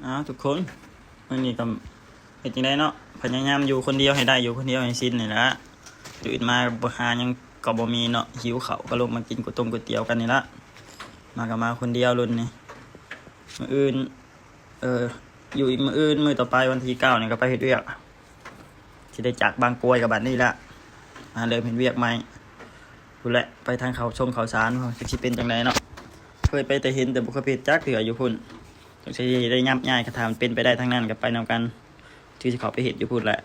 ອ້າວ ທຸກຄົນ ມື້ນີ້ກໍເຮັດຈັ່ງໃດເນາະ ພະຍາຍາມຢູ່ຄົນດຽວໃຫ້ໄດ້ ຢູ່ຄົນດຽວໃຫ້ຊິນນີ້ແຫຼະ. ຕື່ນມາບໍ່ຫາຫຍັງກໍບໍ່ມີເນາະ ຫິວເຂົ້າກໍລົງມາກິນກົວຕົງ ກ໋ວຍຕຽວກັນນີ້ລະ. ມາກໍມາຄົນດຽວລຸ້ນນີ້. ມື້ອື່ນ ເອີ ຢູ່ອີກມື້ອື່ນ ມື້ຕໍ່ໄປວັນທີເກົ້ານີ້ກໍໄປເຮັດວຽກ ຊິໄດ້ຈາກບາງກວຍກັບບັດນີ້ລະ ມາເລີ່ມເຮັດວຽກໃໝ່. ພຸ້ນແຫຼະ ໄປທາງເຂົ້າຊົງເຂົ້າສານ ຈັກຊິເປັນຈັ່ງໃດເນາະ. ເຄີຍໄປແຕ່ເຫັນ ແຕ່ບໍ່ເຄີຍໄປເຮັດຈັກເທື່ອຢູ່ພຸ້ນ. ສົງໄສຊິໄດ້ຫຍັບຍ້າຍ ຄັນຖ້າມັນເປັນໄປໄດ້ທາງນັ້ນກໍໄປນຳກັນ ຄືຊິເຂົ້າໄປເຮັດຢູ່ພຸ້ນແຫຼະ.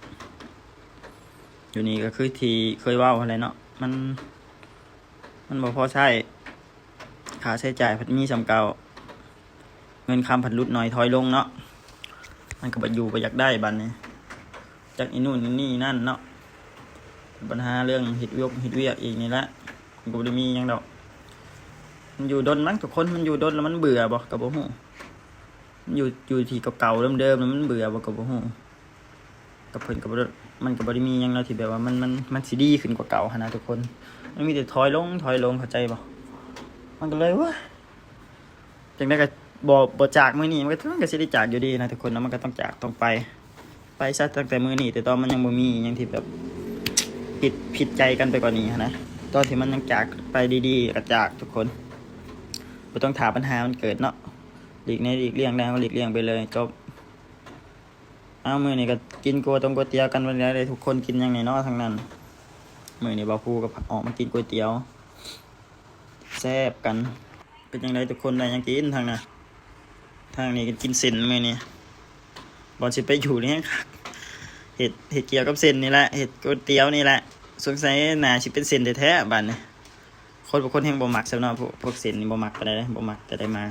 ຢູ່ນີ້ກໍຄືທີ່ເຄີຍເວົ້າຫັ້ນແຫຼະເນາະ ມັນ ມັນບໍ່ພໍໃຊ້ ຄ່າໃຊ້ຈ່າຍພັດມີສ່ຳເກົ່າ ເງິນຄຳພັດຫຼຸດໜ້ອຍຖອຍລົງເນາະ. ມັນກໍບໍ່ຢູ່ບໍ່ຢາກໄດ້ບັດນີ້ ຈັກອີ່ນູ້ນອີ່ນີ້ນັ້ນເນາະ. ບັນຫາເລື່ອງເຮັດວຽກ ເຮັດວຽກອີກນີ້ແຫຼະ ມັນກໍບໍ່ໄດ້ມີຫຍັງດອກ. ມັນຢູ່ດົນມັ້ງທຸກຄົນ ມັນຢູ່ດົນແລ້ວມັນເບື່ອບໍ່ກໍບໍ່ຮູ້. ມັນຢູ່ ຢູ່ທີ່ເກົ່າໆເດີມໆ ແລ້ວມັນເບື່ອບໍ່ກໍບໍ່ຮູ້. ກັບເພິ່ນກໍບໍ່ໄດ້ ມັນກໍບໍ່ໄດ້ມີຫຍັງເນາະ ທີ່ແບບວ່າມັນ ມັນ ມັນຊິດີຂຶ້ນກວ່າເກົ່າຫັ້ນນະທຸກຄົນ. ມັນມີແຕ່ຖອຍລົງ ຖອຍລົງ ເຂົ້າໃຈບໍ່? ມັນກໍເລີຍ ໂອ້ຍ ຈັ່ງໃດກໍບໍ່ ບໍ່ຈາກມື້ນີ້ ມັນກໍ ມັນກໍຊິໄດ້ຈາກຢູ່ດີນະທຸກຄົນເນາະ. ມັນກໍຕ້ອງຈາກ ຕ້ອງໄປ ໄປຊະຕັ້ງແຕ່ມື້ນີ້ ແຕ່ຕອນມັນຍັງບໍ່ມີຫຍັງທີ່ແບບຜິດ ຜິດໃຈກັນໄປກວ່ານີ້ຫັ້ນນະ. ຕອນທີ່ມັນຍັງຈາກໄປດີໆ ກໍຈາກທຸກຄົນ ບໍ່ຕ້ອງຖ້າບັນຫາມັນເກີດເນາະ. ຫຼີກໃນຫຼີກລ່ຽງໄດ້ ເຮົາກໍຫຼີກລ່ຽງໄປເລີຍ ຈົບ. ອ້າວ ມື້ນີ້ກໍກິນກົວຕົງກ໋ວຍຕຽວກັນ ເປັນແນວໃດ ທຸກຄົນກິນຫຍັງແດ່ເນາະທາງນັ້ນ? ມື້ນີ້ບ່າວພູກໍອອກມາກິນກ໋ວຍຕຽວ ແຊບກັນ. ເປັນຈັ່ງໃດທຸກຄົນ ໄດ້ຫຍັງກິນທາງນັ້ນ? ທາງນີ້ກໍກິນເສັ້ນມື້ນີ້ ບ່ອນຊິໄປຢູ່ນີ້ ເຮັດ ເຮັດກ່ຽວກັບເສັ້ນນີ້ແຫຼະ ເຮັດກ໋ວຍຕຽວນີ້ແຫຼະ. ສົງໄສໜ້າຊິເປັນເສັ້ນແທ້ໆບາດນີ້. ຄົນບາງຄົນແຮ່ງບໍ່ມັກຊ້ຳເນາະ ພວກ ພວກເສັ້ນນີ້ບໍ່ມັກປານໃດເດ້ ບໍ່ມັກແຕ່ໄດ້ມາ.